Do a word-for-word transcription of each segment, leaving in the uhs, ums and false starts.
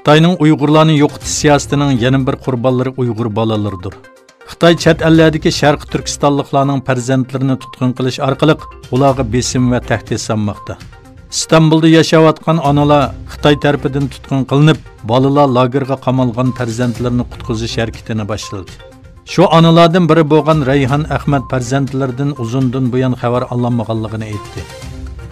خىتاينىڭ ئۇيغۇرلارنى يوقىتىش سىياسىتىنىڭ يەنە بىر قۇربانلىرى ئۇيغۇر بالىلىرىدۇر. خىتاي چەت ئەللەردىكى شەرقىي تۈركىستانلىقلارنىڭ پەرزەنتلىرىنى تۇتقۇن قىلىش ئارقىلىق ئۇلارغا بېسىم ۋە تەھدىت سالماقتا. ئىستانبۇلدا ياشاۋاتقان ئانىلار خىتاي تەرىپىدىن تۇتقۇن قىلىنىپ، بالىلار لاگېرغا قامالغان پەرزەنتلىرىنى قۇتقۇزۇش ھەرىكىتىنى باشلىدى. شۇ ئانىلاردىن بىرى بولغان رەيھان ئەخمەت پەرزەنتلىرىدىن ئۇزۇندىن بۇيان خەۋەر ئالالمىغانلىقىنى ئېيتتى.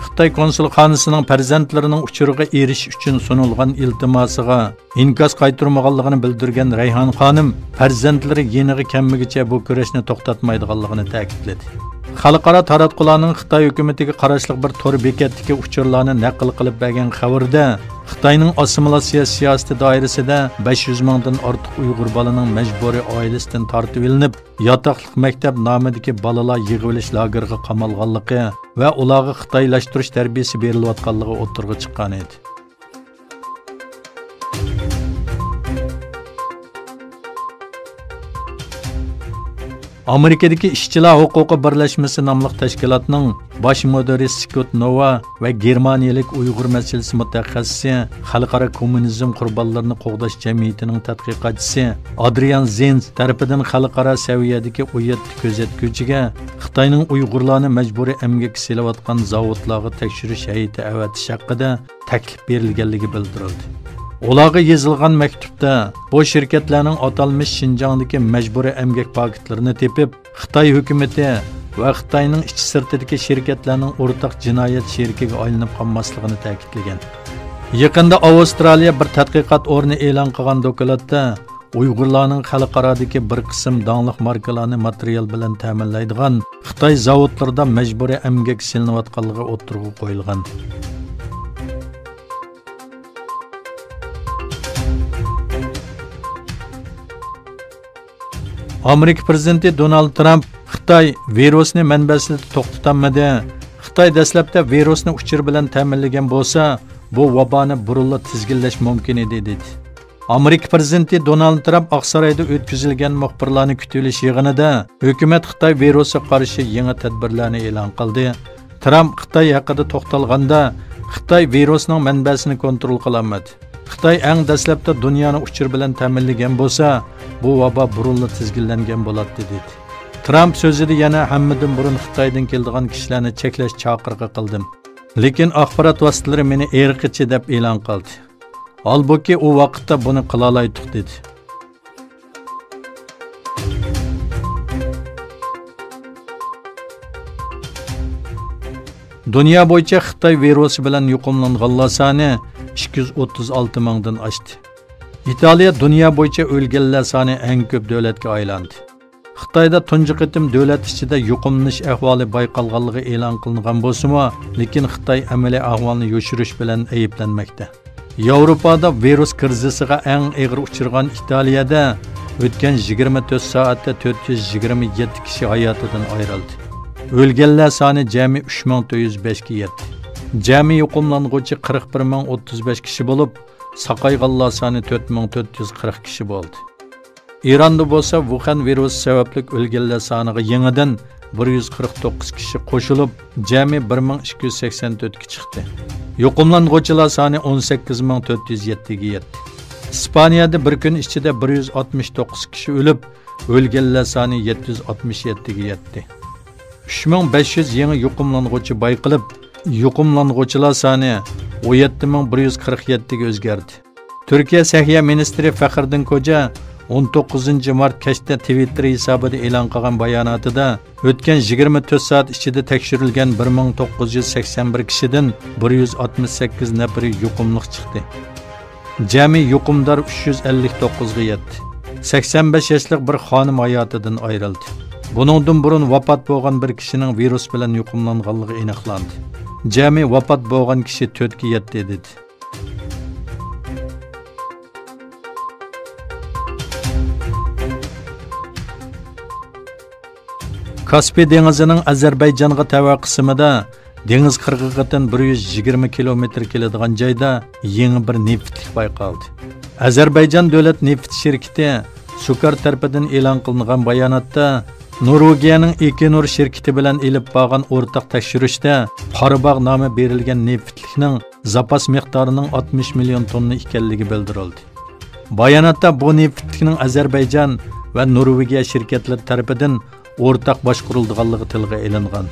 خىتاي كونسۇلخانىسىنىڭ پەرزەنتلىرىنىڭ ئۇچۇرىغا ئېرىشىش ئۈچۈن سۇنۇلغان ئىلتىماسىغا ئىنكاس قايتۇرمىغانلىقىنى بىلدۈرگەن رەيھان خانىم، پەرزەنتلىرى يېنىغا كەلمىگۈچە بۇ كۈرەشنى توختاتمايدىغانلىقىنى تەكىتلىدى. خەلقئارا تاراتقۇلارنىڭ خىتاي ھۆكۈمىتىگە قاراشلىق بىر تور بېكەتتىكى ئۇچۇرلارنى نەقىل قىلىپ بەرگەن خەۋىرىدە، خىتاينىڭ ئاسسىمىلياتسىيە سىياسىتى دائىرىسىدە بەش يۈز مىڭدىن ئارتۇق ئۇيغۇر بالىنىڭ مەجبۇرىي ئائىلىسىدىن تارتىۋېلىنىپ، ياتاقلىق مەكتەپ نامىدىكى بالىلار يىغىۋېلىش لاگېرىغا قامالغانلىقى ۋە ئۇلارغا خىتايلاشتۇرۇش تەربىيىسى بېرىلىۋاتقانلىقى ئوتتۇرىغا چىققانىدى. ئامېرىكىدىكى ئىشچىلار ھوقۇقى بىرلەشمىسى ناملىق تەشكىلاتنىڭ باش مۇدىرى سكوت نوۋا ۋە گېرمانىيەلىك ئۇيغۇر مەسىلىسى مۇتەخەسسىسى، خەلقئارا كوممۇنىزم قۇربانلىرىنى قوغداش جەمئىيىتىنىڭ تەتقىقاتچىسى ئادرىيان زېنز تەرىپىدىن خەلقئارا سەۋىيەدىكى ئون يەتتە كۆزەتكۈچىگە خىتاينىڭ ئۇيغۇرلارنى مەجبۇرىي ئەمگەككە سېلىۋاتقان زاۋۇتلارغا تەكشۈرۈش ھەيئىتى ئەۋەتىش ھەققىدە تەكلىپ بېرىلگەنلىكى بىلدۈرۈلدى. ئۇلارغا يېزىلغان مەكتۇپتا بۇ شىركەتلەرنىڭ ئاتالمىش شىنجاڭدىكى مەجبۇرىي ئەمگەك پاكىتلىرىنى تېپىپ، خىتاي ھۆكۈمىتى ۋە خىتاينىڭ ئىچى سىرتىدىكى شىركەتلەرنىڭ ئورتاق جىنايەت شېرىكىگە ئايلىنىپ قالماسلىقىنى تەكىتلىگەن. يېقىندا ئاۋسترالىيە بىر تەتقىقات ئورنى ئېلان قىلغان دوكلاتتا، ئۇيغۇرلارنىڭ خەلقئارادىكى بىر قىسىم داڭلىق ماركىلارنى ماتېرىيال بىلەن تەمىنلەيدىغان خىتاي زاۋۇتلىرىدا مەجبۇرىي ئەمگەككە سېلىنىۋاتقانلىقى ئوتتۇرىغا قويۇلغان. ئامېرىكا پىرېزىدېنتى دونالد ترامپ خىتاي ۋىرۇسنى مەنبەسىدە توختىتالمىدى. خىتاي دەسلەپتە ۋىرۇسنى ئۇچۇر بىلەن تەمىنلىگەن بولسا، بۇ ۋابانى بۇرۇنلا تىزگىنلەش مۇمكىن ئىدى، دېدى. ئامېرىكا پىرېزىدېنتى دونالد ترامپ ئاقسارايدا ئۆتكۈزۈلگەن مۇخبىرلارنى كۈتۈۋېلىش يىغىنىدا ھۆكۈمەت خىتاي ۋىرۇسىغا قارشى يېڭى تەدبىرلەرنى ئېلان قىلدى. ترامپ خىتاي ھەققىدە توختالغاندا، خىتاي ۋىرۇسنىڭ مەنبەسىنى كونترول قىلالمىدى. خىتاي ئەڭ دەسلەپتە دۇنيانى ئۇچۇر بىلەن تەمىنلىگەن بولسا، بۇ ۋابا بۇرۇنلا تىزگىنلەنگەن بولاتتى، دېدى. ترامپ سۆزىدە يەنە ھەممىدىن بۇرۇن خىتايدىن كېلىدىغان كىشىلەرنى چەكلەش چاقىرىقى قىلدىم. لېكىن ئاخبارات ۋاسىتىلىرى مېنى ئىرقچى دەپ ئېلان قىلدى. ھالبۇكى، ئۇ ۋاقىتتا بۇنى قىلالايتتۇق، دېدى. دۇنيا بويىچە خىتاي ۋىرۇسى بىلەن يۇقۇملانغانلار سانى ئىككى يۈز ئوتتۇز ئالتە مىڭدىن ئاشتى. ئىتالىيە دۇنيا بويىچە ئۆلگەنلەر سانى ئەڭ كۆپ دۆلەتكە ئايلاندى. خىتايدا تۇنجى قېتىم دۆلەت ئىچىدە يۇقۇملىنىش ئەھۋالى بايقالغانلىقى ئېلان قىلىنغان بولسىمۇ، لېكىن خىتاي ئەمەلىي ئەھۋالنى يوشۇرۇش بىلەن ئەيىبلەنمەكتە. ياۋروپادا ۋىرۇس كىرىزىسىغا ئەڭ ئېغىر ئۇچرىغان ئىتالىيەدە ئۆتكەن يىگىرمە تۆت سائەتتە تۆت يۈز يىگىرمە يەتتە كىشى ھاياتىدىن ئايرىلدى. ئۆلگەنلەر سانى جەمئىي ئۈچ مىڭ تۆت يۈز بەشكە يەتتى. جەمئىي يۇقۇملانغۇچى قىرىق بىر مىڭ ئوتتۇز بەش كىشى بولۇپ، ساقايغانلار سانى تۆت مىڭ تۆت يۈز قىرىق كىشى بولدى. ئىراندا بولسا ۋۇخەن ۋىرۇسى سەۋەبلىك ئۆلگەنلەر سانىغا يېڭىدىن بىر يۈز قىرىق توققۇز كىشى قوشۇلۇپ، جەمئىي بىر مىڭ ئىككى يۈز سەكسەن تۆتكە چىقتى. يۇقۇملانغۇچىلار سانى ئون سەككىز مىڭ تۆت يۈز يەتتىگە يەتتى. ئىسپانىيەدە بىر كۈن ئىچىدە بىر يۈز ئاتمىش توققۇز كىشى ئۆلۈپ، ئۆلگەنلەر سانى يەتتە يۈز ئاتمىش يەتتىگە يەتتى. ئۈچ مىڭ بەش يۈز يېڭى يۇقۇملانغۇچى بايقىلىپ، يۇقۇملانغۇچىلار سانى ئون يەتتە مىڭ بىر يۈز قىرىق يەتتىگە ئۆزگەردى. تۈركىيە سەھىيە مىنىستىرى فەخرىدىن كوجا ئون توققۇزىنچى مارت كەچتە تىۋىتتېر ھېسابىدا ئېلان قىلغان باياناتىدا، ئۆتكەن يىگىرمە تۆت سائەت ئىچىدە تەكشۈرۈلگەن بىر مىڭ توققۇز يۈز سەكسەن بىر كىشىدىن بىر يۈز ئاتمىش سەككىز نەپىرى يۇقۇملۇق چىقتى. جەمئىي يۇقۇمدار ئۈچ يۈز ئەللىك توققۇزغا يەتتى. سەكسەن بەش ياشلىق بىر خانىم ھاياتىدىن ئايرىلدى. بۇنىڭدىن بۇرۇن ۋاپات بولغان بىر كىشىنىڭ ۋىرۇس بىلەن يۇقۇملانغانلىقى ئېنىقلاندى. جەمئىي ۋاپات بولغان كىشى تۆتكە يەتتى، دېدى. كاسپىي دېڭىزىنىڭ ئەزەربەيجانغا تەۋە قىسمىدا دېڭىز قىرغىقىدىن بىر يۈز يىگىرمە كىلومېتىر كېلىدىغان جايدا يېڭى بىر نېفىتلىك بايقالدى. ئەزەربەيجان دۆلەت نېفىت شىركىتى سۇكار تەرىپىدىن ئېلان قىلىنغان باياناتتا، نورۋېگىيەنىڭ ئېكىنور شىركىتى بىلەن ئېلىپ بارغان ئورتاق تەكشۈرۈشتە قاراباغ نامى بېرىلگەن نېفىتلىكنىڭ زاپاس مىقدارىنىڭ ئاتمىش مىليون توننا ئىكەنلىكى بىلدۈرۈلدى. باياناتتا بۇ نېفىتلىكنىڭ ئەزەربەيجان ۋە نورۋېگىيە شىركەتلىرى تەرىپىدىن ئورتاق باشقۇرۇلىدىغانلىقى تىلغا ئېلىنغان.